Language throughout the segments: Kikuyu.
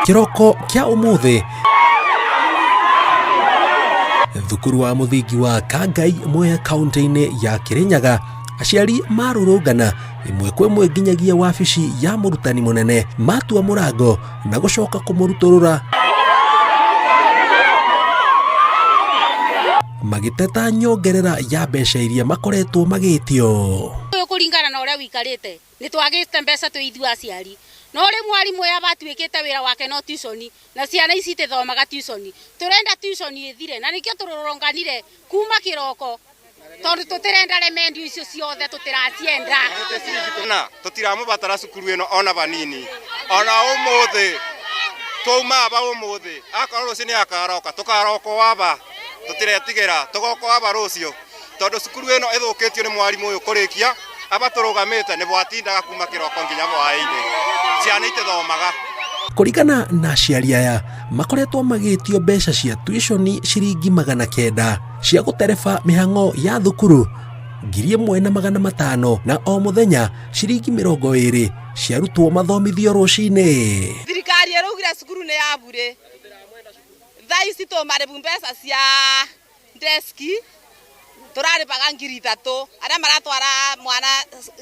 Kĩroko kĩa ũmũthĩ thukuru wa mũthingi wa Kangai Mwea kaunti-inĩ ya Kirinyaga aciari marũrũngana ĩmwe kwa ĩmwe nginyagia wabici ya mũrutani mũnene matua mũrango na gũcoka kũmũrutũrũra magĩteta nyongerera ya mbeca iria makoretwo magĩtio. Ũyũ kũringana na ũrĩa wikarĩte nĩ twagĩte mbeca twĩ ithuĩ aciari no rĩ mwarimũ ũyũ abatuĩkĩte wĩra wake no tuition na ciana ici itithomaga tuition. Tũrenda tuition ĩthire na nĩkĩo tũrũrũnganire kuma kĩroko tondũ tũtirenda remendio icio ciothe tũtiracienda. Na tũtiramũbatara cukuru ĩno ona vanini ona ũmũthĩ twauma aba ũmũthĩ akorwo rũciũ nĩ akaroka tũkaroka o aba tũtiretigĩra tũgoka o aba rũciũ tondũ cukuru ĩno ĩthũkĩtio nĩ mwarimũ ũyũ kũrĩkia aba tũrũgamĩte nĩ bwatindaga kuma kĩroko nginya hwaĩ-inĩ ciana itithomaga. Kũringana na aciari aya makoretwo magĩtio mbeca cia tuition ciringi 900 cia gũtereba mĩhang'o ya thukuru 1500 na o mũthenya ciringi 20 ciarutwo mathomithio rũcinĩ. Thirikari ĩraugire cukuru nĩ ya burĩ, thaa ici tũmarĩbu mbeca cia deski tũrarĩbaga 3000 arĩa maratwara mwana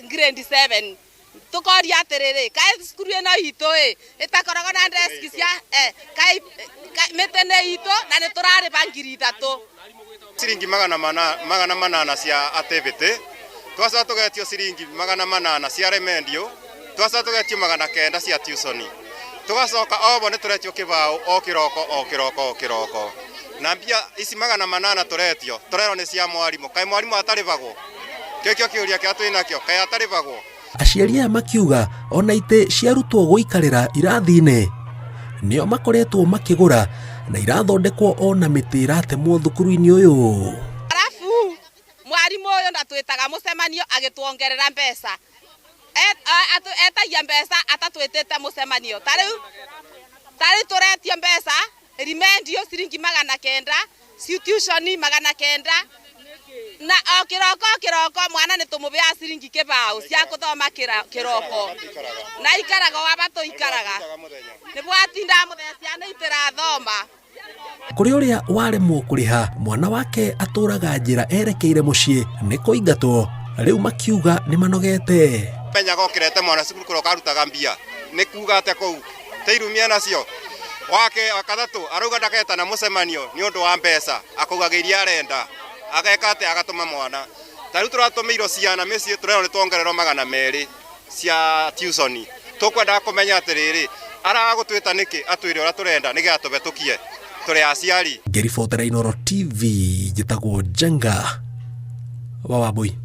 grade 7 tukoria atiriri kaĩ cukuru ĩno itũ ĩ ĩtakoragwo na deski cia kaĩ mĩtĩ nĩ itũ na nĩ tũrarĩba 3000. Ciringi 800 cia activity, twacoka tũgetio ciringi 800 cia remendio, twacoka tũgetio 900 cia tuition, tũgacoka obo nĩ tũretio kĩbaũ o kĩroko o kĩroko o kĩroko, na mbia ici 800 tũretio tũrerwo nĩ cia mwarimũ, kaĩ mwarimũ atarĩbagwo? Kĩo kĩũria kĩrĩa twĩ nakĩo, kaĩ atarĩbagwo? Aciari aya makiuga ona itĩ ciarutwo gũikarĩra irathi-inĩ nĩo makoretwo makĩgũra na irathondekwo ona mĩtĩ ĩratemwo thukuru-inĩ ũyũ. Arabu mwarimũ ũyũ ndatwĩtaga mũcemanio agĩtuongerera mbeca, etagia mbeca atatwĩtĩte mũcemanio, tarĩu tũretio mbeca remendio ciringi 900, tuition 900, na o kĩroko o kĩroko mwana nĩ tũmũbeaga ciringi kĩbaũ cia kũthoma kĩroko, na ikaraga o aba tũikaraga nĩ bwatindaga mũthenya ciana itirathoma. Kũrĩ ũrĩa waremwo kũrĩha mwana wake atũraga njĩra erekeire mũciĩ nĩ kũingatwo, rĩu makiuga nĩ manogete. Menyaga ũkĩrete mwana cukuru kũrĩa ũkarutaga mbia nĩ kuga atĩa kũu teirumia nacio wake wa gatatũ arauga ndaketana mũcemanio nĩ ũndũ wa mbeca akaugaga iria arenda ageka atĩa agatũma mwana ta rĩu tũratũmĩirwo ciana mĩciĩ tũrerwo nĩ tuongererwo 200 cia tuition tũkwendaga kũmenya atĩrĩrĩ araga gũtwĩta nĩkĩ atwĩre ũrĩa tũrenda nĩgetha tũhetũkie tũrĩ aciari. Ngĩribotera Inooro TV njĩtagwo Njenga wa Wambui.